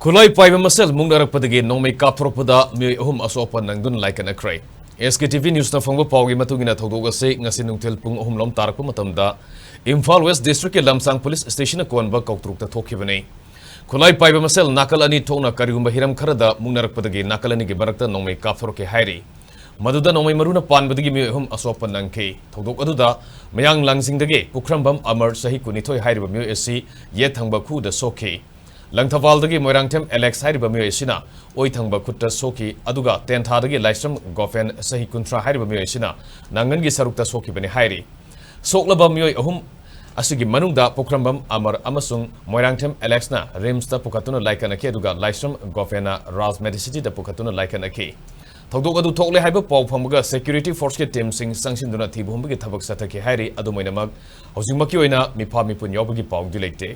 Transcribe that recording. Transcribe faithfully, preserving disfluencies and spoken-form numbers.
ꯈꯨꯠꯂꯥꯏ ꯄꯥꯏꯕ ꯃꯁꯦꯜ ꯃꯨꯛꯅꯔꯛꯄꯗꯒꯤ ꯅꯣꯡꯃꯩ ꯀꯥꯞꯊꯣꯔꯛꯄꯗ ꯃꯤꯑꯣꯏ ꯑꯍꯨꯝ ꯑꯁꯣꯛ ꯑꯄꯟ ꯅꯪꯗꯨꯅ ꯂꯥꯏꯀꯠꯅꯈ꯭ꯔꯦ꯫ ꯑꯦꯁ ꯀꯦ ꯇꯤ ꯚꯤ ꯅ꯭ꯌꯨꯁꯅ ꯐꯪꯕ ꯄꯥꯎꯒꯤ ꯃꯇꯨꯡ ꯏꯟꯅ, ꯊꯧꯗꯣꯛ ꯑꯁꯤ ꯉꯁꯤ ꯅꯨꯡꯊꯤꯜ ꯄꯨꯡ ꯑꯍꯨꯝ ꯂꯣꯝ ꯇꯥꯔꯛꯄ ꯃꯇꯝꯗ ꯏꯝꯐꯥꯜ ꯋꯦꯁ ꯗꯤꯁꯇ꯭ꯔꯤꯛꯀꯤ ꯂꯝꯁꯥꯡ ꯄꯨꯂꯤꯁ ꯁ꯭ꯇꯦꯁꯟ ꯑꯀꯣꯟꯕ ꯀꯧꯇ꯭ꯔꯨꯛꯇ ꯊꯣꯛꯈꯤꯕꯅꯤ꯫ ꯈꯨꯠꯂꯥꯏ ꯄꯥꯏꯕ ꯃꯁꯦꯜ ꯅꯥꯀꯜ ꯑꯅꯤ ꯊꯣꯛꯅ ꯀꯔꯤꯒꯨꯝꯕ ꯍꯤꯔꯝ ꯈꯔꯗ ꯃꯨꯛꯅꯔꯛꯄꯗꯒꯤ ꯅꯥꯀꯜ ꯑꯅꯤꯒꯤ ꯃꯔꯛꯇ ꯅꯣꯡꯃꯩ ꯀꯥꯞꯊꯣꯔꯛꯈꯤ ꯍꯥꯏꯔꯤ꯫ ꯃꯗꯨꯗ ꯅꯣꯡꯃꯩ ꯃꯔꯨꯅ ꯄꯥꯟꯕꯗꯒꯤ ꯃꯤꯑꯣꯏ ꯑꯍꯨꯝ ꯑꯁꯣꯛ ꯑꯄꯟ ꯅꯪꯈꯤ꯫ ꯊꯧꯗꯣꯛ ꯑꯗꯨꯗ ꯃꯌꯥꯡ ꯂꯥꯡꯖꯤꯡꯗꯒꯤ ꯄꯨꯈ꯭ꯔꯝꯕꯝ ꯑꯃꯔ, ꯆꯍꯤ ꯀꯨꯟꯅꯤꯊꯣꯏ ꯍꯥꯏꯔꯤꯕ ꯃꯤꯑꯣꯏ ꯑꯁꯤ ꯌꯦꯠ ꯊꯪꯕ ꯈꯨꯗ ꯁꯣꯛꯈꯤ꯫ ꯂꯪꯊꯕꯥꯜꯗꯒꯤ ꯃꯣꯏꯔꯥꯡꯊꯦꯝ ꯑꯦꯂꯦꯛꯁ ꯍꯥꯏꯔꯤꯕ ꯃꯤꯑꯣꯏ ꯑꯁꯤꯅ ꯑꯣꯏ ꯊꯪꯕ ꯈꯨꯠꯇ ꯁꯣꯛꯈꯤ, ꯑꯗꯨꯒ ꯇꯦꯟꯊꯥꯗꯒꯤ ꯂꯥꯏꯁ꯭ꯔꯝ ꯒꯣꯐꯦꯟ, ꯆꯍꯤ ꯀꯨꯟꯊ꯭ꯔꯥ ꯍꯥꯏꯔꯤꯕ ꯃꯤꯑꯣꯏ ꯑꯁꯤꯅ ꯅꯪꯒꯟꯒꯤ ꯁꯔꯨꯛꯇ ꯁꯣꯛꯈꯤꯕꯅꯤ ꯍꯥꯏꯔꯤ꯫ ꯁꯣꯛꯂꯕ ꯃꯤꯑꯣꯏ ꯑꯍꯨꯝ ꯑꯁꯤꯒꯤ ꯃꯅꯨꯡꯗ ꯄꯨꯈ꯭ꯔꯝꯕꯝ ꯑꯃꯔ ꯑꯃꯁꯨꯡ ꯃꯣꯏꯔꯥꯡꯊꯦꯝ ꯑꯦꯂꯦꯛꯁꯅ ꯔꯤꯝꯁꯇ ꯄꯨꯈꯠꯇꯨꯅ ꯂꯥꯏꯀꯠꯅꯈꯤ, ꯑꯗꯨꯒ ꯂꯥꯏꯁ꯭ꯔꯝ ꯒꯣꯐꯦꯟꯅ ꯔꯥꯖ ꯃꯦꯗꯤꯁꯤꯇꯤꯗ ꯄꯨꯈꯠꯇꯨꯅ ꯂꯥꯏꯀꯠꯅꯈꯤ꯫ ꯊꯧꯗꯣꯛ ꯑꯗꯨ ꯊꯣꯛꯂꯦ ꯍꯥꯏꯕ ꯄꯥꯎ ꯐꯪꯕꯒ ꯁꯦꯀ꯭ꯌꯨꯔꯤꯇꯤ ꯐꯣꯔꯁꯀꯤ ꯇꯤꯝꯁꯤꯡ ꯆꯪꯁꯤꯟꯗꯨꯅ ꯊꯤꯕ ꯍꯨꯝꯕꯒꯤ ꯊꯕꯛ ꯆꯠꯊꯈꯤ ꯍꯥꯏꯔꯤ꯫ ꯑꯗꯨꯝ ꯑꯣꯏꯅꯃꯛ, ꯍꯧꯖꯤꯛꯃꯛꯀꯤ ꯑꯣꯏꯅ ꯃꯤꯐꯥ ꯃꯤꯄꯨꯟ ꯌꯥꯎꯕꯒꯤ ꯄꯥꯎꯗꯤ ꯂꯩꯇꯦ꯫